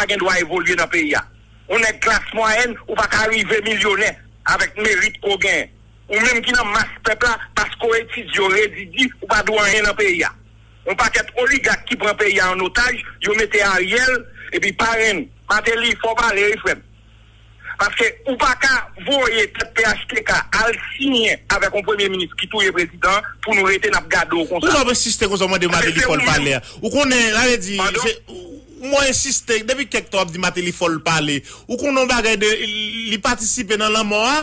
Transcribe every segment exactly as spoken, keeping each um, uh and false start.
pa gen dwa evolye nan peyi a. Yon nèg klas mwayèn, ou pa ka rive milyonè avèk merit ke w genyen. Ou menm ki nan mas pèp la, paske w etidye, w redidi, ou pa dwe anyen nan peyi a. Yon pakèt oligak ki pran peyi a an otaj, yo mete Ariel, epi parenn, Martelly, fò w pale wi frè m. Paske ou pa ka voye tèt P H T K al siyen avèk yon premye minis ki touye prezidan pou nou rete n ap gade w konsa. Poukisa w ap ensiste konsa w mande Martelly fò l pale a? Ou konnen, sa vle di, se, mwen ensiste, depi kèk tan w ap di Martelly fò l pale. Ou konnen yon bagay de, li patisipe nan lanmò a?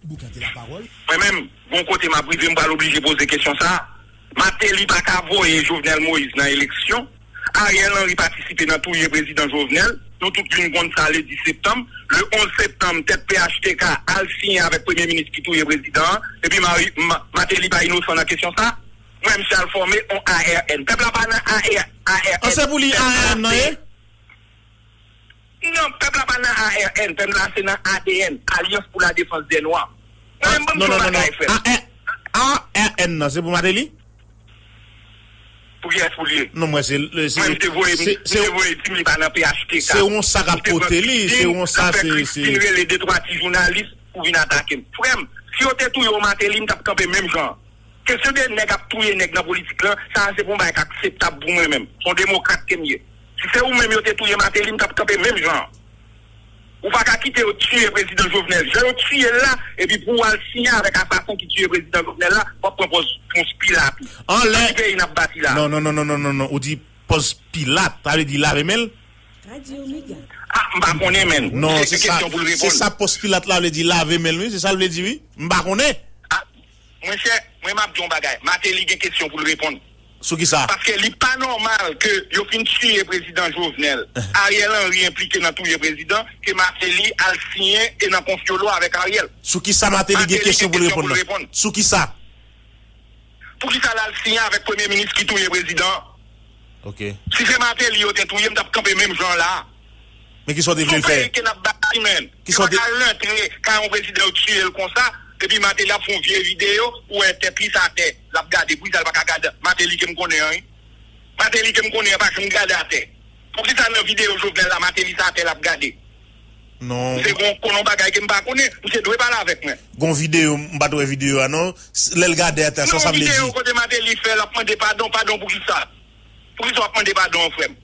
Boukan de la pawòl. Mwen menm, gon kote m ap rive, m pral oblije poze kesyon sa a. Martelly pa ka voye Jovenel Moïse nan eleksyon. Ariel Henry patisipe nan touye prezidan Jovenel. Nou tout vin konn sa le dis septanm. Le onz septanm, tèt P H T K al siyen avèk premye minis ki touye prezidan an. Epi Mari, Ma, Martelly pa inosan nan kesyon sa a. Mwen, misye al fòme on A R N. Pèp la pa nan A R, A R N. An, se pou li A R N nan ye? Non, pèp la pa nan A R N, pèp la se nan A D N, Alyans pou la Defans dè Nwa. Mwen menm, ban m di w yon bagay, frè m. A R N nan, se pou Martelly? Pou kiyès pou l ye? Non, mwen se, se, mwen, m te voye, m te voye di m li pa nan P H T K. Se yon sa k ap pote li, se yon sa, se, se. L ap fè Christine rele de twa ti jounalis pou vin atake m. Frè m, si yo te touye w Martelly, m t ap kanpe menm jan an. Kesyon de nèg ap touye nèg nan politik lan, sa a se pa yon bagay k akseptab pou mwen menm. Se yon demokrat ke m ye. Si se ou menm yo te touye Martelly, m t ap kanpe menm jan an. Ou pa ka kite yo tiye prezidan Jovenel. Jan yo tiye l la, epi pou w al siyen avèk asasen ki tiye prezidan Jovenel la, w ap pran pòz Pons Pilat ou. Anlè. Ki peyi n ap bati la? Non, non, non, non, non, non, non. Ou di pòz Pilat, sa vle di lave men l? Ah, m pa konnen, menn. Non, se sa, se sa pòz Pilat la vle di, lave men l, wi, se sa l vle di, wi. M pa konnen. Ah, monchè, mwen m ap di yon bagay. Martelly gen kesyon pou l reponn. Sou ki sa? Paske li pa nòmal ke yo fin tiye prezidan Jovenel. Ariel Henry enplike nan touye prezidan, ke Martelly al siyen e nan konfyolo avèk Ariel. Sou ki sa Martelly gen kesyon pou l reponn nan? Sou ki sa? Poukisa l al siyen avèk premye minis ki touye prezidan an? Ok. Si se Martelly yo te touye, m t ap kanpe menm jan la. Men kisa w te vle l fè? Se yon peyi ke n ap bati, menn. Yo pa ka rantre kay yon prezidan, yo tiye l konsa, epi Martelly ap fè yon vye videyo, ou wè tèt li sa atè, l ap gade, poukisa l pa ka gade? Martelly ke m konnen an, wi. Martelly ke m konnen an pa janm gade atè. Poukisa nan videyo Jovenel la, Martelly sa atè, l ap gade? Non. Misye gon konnen yon bagay ke m pa konnen, misye dwe pale avèk mwen. Gon videyo, m pa t wè videyo a, non. Lè l gade atè, sa sa vle di? Non, videyo kote Martelly fè, l ap mande padon, padon poukisa? Poukisa w ap mande padon an, frè m?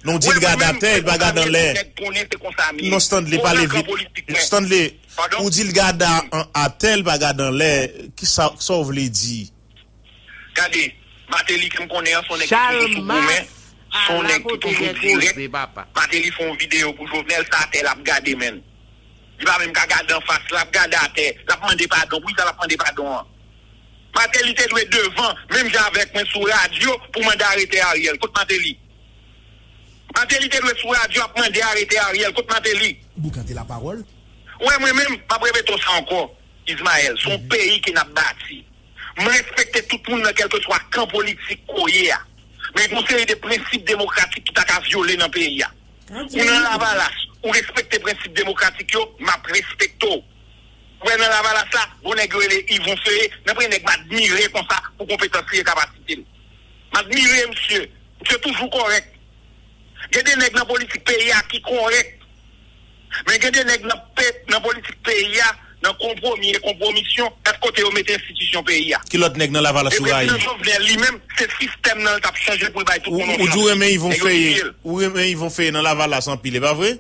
Non, w di l gade atè, l pa gade anlè. Non, Stanley, pale vit. Stanley, ou di l gade atè, l pa gade anlè. Kisa, sa w vle di? Gade, Martelly ke m konnen an, se yon nèg ki toujou sou goumen, se yon nèg ki toujou dirèk. Martelly fè yon videyo pou Jovenel, sa atè l ap gade, menn. Li pa menm ka gade anfas, l ap gade atè, l ap mande padon. Poukisa l ap mande padon an? Martelly te dwe devan, menm jan avèk mwen sou radyo, pou mande arete Ariel. Kot Martelly? Martelly te dwe sou radyo ap mande arete Ariel. Kot Martelly? Boukan de la pawòl. Wè, mwen menm, m ap repete w sa ankò, Ismaël, se yon peyi ke n ap bati. M respekte tout moun nan kèlkeswa kan politik ke w ye a. Men gen yon seri de prensip demokratik ki pa ka vyole nan peyi a. Ou nan Lavalas, ou respekte prensip demokratik yo, m ap respekte w. Ou wè nan Lavalas la, gon nèg yo rele Yvon Feuillé, nan premye nèg m admire konsa pou konpetans li e kapasite l. M admire misye. Misye toujou kòrèk. Gen de nèg nan politik peyi a ki kòrèk. Men gen de nèg nan pe, nan politik peyi a, nan konpwomi e konpwomisyon, gad kote yo mete enstitisyon peyi a. Ki lòt nèg nan Lavalas ou rayi? E prezidan Jovenel li menm, se sistèm nan l t ap chanje pou l bay tout moun yon chans. Ou di w renmen Yvon Feuillé, ou renmen Yvon Feuillé nan Lavalas anpil, e pa vre?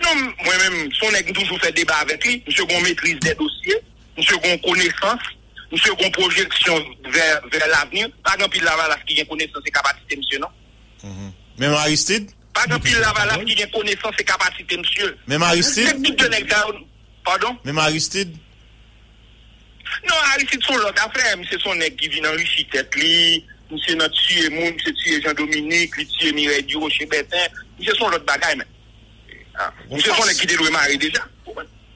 Non, mwen menm, se yon nèg m toujou fè deba avèk li. Misye gon metriz dè dosye, misye gon konesans, misye gon pwojeksyon vè, vè lavni. Pa gen anpil Lavalas ki gen konesans e kapasite misye, non. Menm Aristide? Pa gen anpil Lavalas ki gen konesans e kapasite misye. Menm Aristide? Respèk tout de nèg sa yo. Padon? Menm Aristide? Non, Aristide se yon lòt afè. Misye se yon nèg ki vin anrichi tèt li. Misye nan tiye moun, misye tiye Jean Dominique, li tiye Mireille Durocher Bertin. Misye se yon lòt bagay, men. Ah, misye se yon nèg ki te dwe mare deja.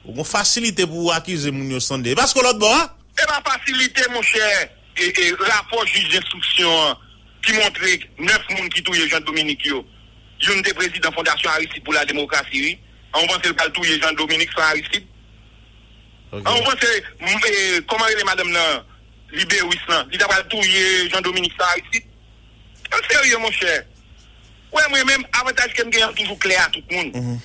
Ou gon fasilite pou w akize moun yo, Stanley. E pa se lòt bò a? E pa fasilite, monchè. E, e, rapò jij denstriksyon an ki montre nèf moun ki touye Jean Dominique yo, youn te prezidan Fondasyon Aristide pou la Demokrasi, wi. An, ou panse l pral touye Jean Dominique san Aristide? An, ou panse, m, e, kòman rele madanm nan, Libéris lan, li ta pral touye Jean Dominique san Aristide? An serye, monchè. Wè, mwen menm, avantaj ke m genyen, m toujou klè a tout moun.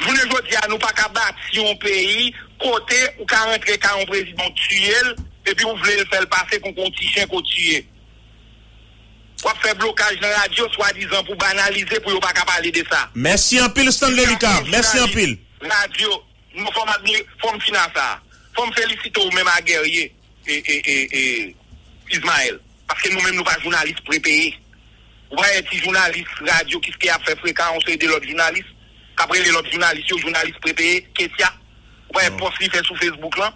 Jounen jodi a, nou pa ka bati yon peyi kote ou ka rantre ka yon prezidan, w tiye l, epi ou vle l fè l pase kon, kon ti chen ke w tiye. W ap fè blokaj nan radyo, swadizan pou banalize, pou yo pa ka pale de sa. Mèsi anpil, Stanley Lucas. Mèsi anpil. Radyo, non, fò m admi-, fò m fin a sa. Fò m felisite w menm a Guerrier e, e, e, e Ismaël. Paske nou menm, nou pa jounalis prepeye. Ou pa wè ti jounalis radyo Kiskeya ap fè frekan a yon seri de lòt jounalis, k ap rele lòt jounalis yo jounalis prepeye, Ketia. Ou pa wè pòs li fè sou Facebook lan.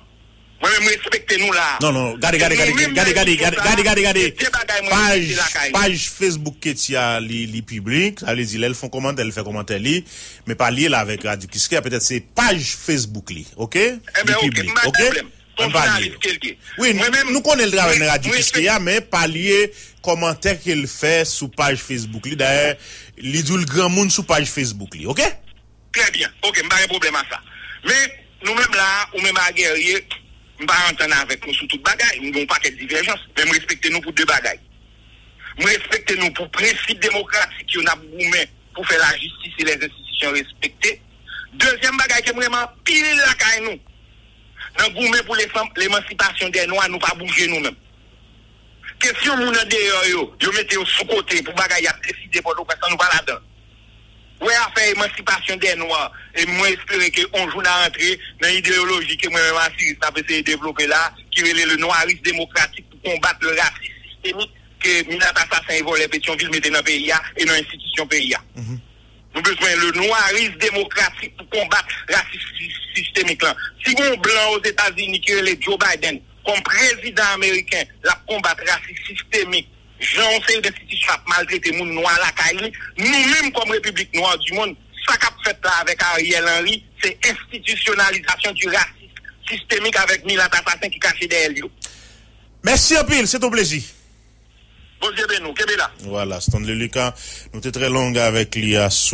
Mwen menm, m respekte nou la. Non, non, gade, gade, gade, gade, gade, gade, gade, gade, gade. Paj, paj Facebook Ketia, li, li piblik. Sa vle di, lè l fè yon kòmantè, l fè kòmantè li. Men pa lye la avèk Radyo Kiskeya. Petèt se paj Facebook li, oke? Li piblik, oke? Ann pa lye. Wi, nou konnen l travay nan Radyo Kiskeya, men pa lye kòmantè ke l fè sou paj Facebook li. Dayè, li di w l granmoun sou paj Facebook li, oke? Trè byen. Oke, m pa gen pwoblèm a sa. Men, nou menm la, ou menm a Guerrier, m pa antann avèk nou sou tout bagay. Nou gen yon pakèt divèjans, men m respekte nou pou de bagay. M respekte nou pou prensip demokratik yo n ap goumen pou fè lajistis e lèzenstitisyon respekte. Dezyèm bagay ke m renmen anpil lakay nou, nan goumen pou lesan-, lemansipasyon dè nwa, nou pa bouje nou menm. Kesyon moun andeyò yo, yo mete yo sou kote pou bagay y ap deside Pòtoprens lan, nou pa ladan l. Wè afè emansipasyon dè nwa, e mwen espere ke yon jou n a rantre nan ideyoloji ke mwen menm Asiris n ap eseye devlope la, ki rele le noirisme démocratique pour combattre le racisme systémique ke milat asasen e vòlè Petyonvil mete nan peyi a e nan enstitisyon peyi a. Nou bezwen le noirisme démocratique pou konbat rasis sistemik lan. Si gen yon blan Ozetazini ki rele Joe Biden kòm prezidan ameriken, l ap konbat rasis sistemik, jan yon seri de enstitisyon ap maltrete moun nwa lakay li, nou menm kòm Repiblik Nwa di Mond, sa k ap fèt la avèk Ariel Henry, se enstitisyonalizasyon di rasis sistemik avèk milat asasen ki kache dèyè l yo. Mèsi anpil, se yon plezi. Bondye beni w, kenbe la. Vwala, Stanley Lucas, nou te trè long avèk li aswè.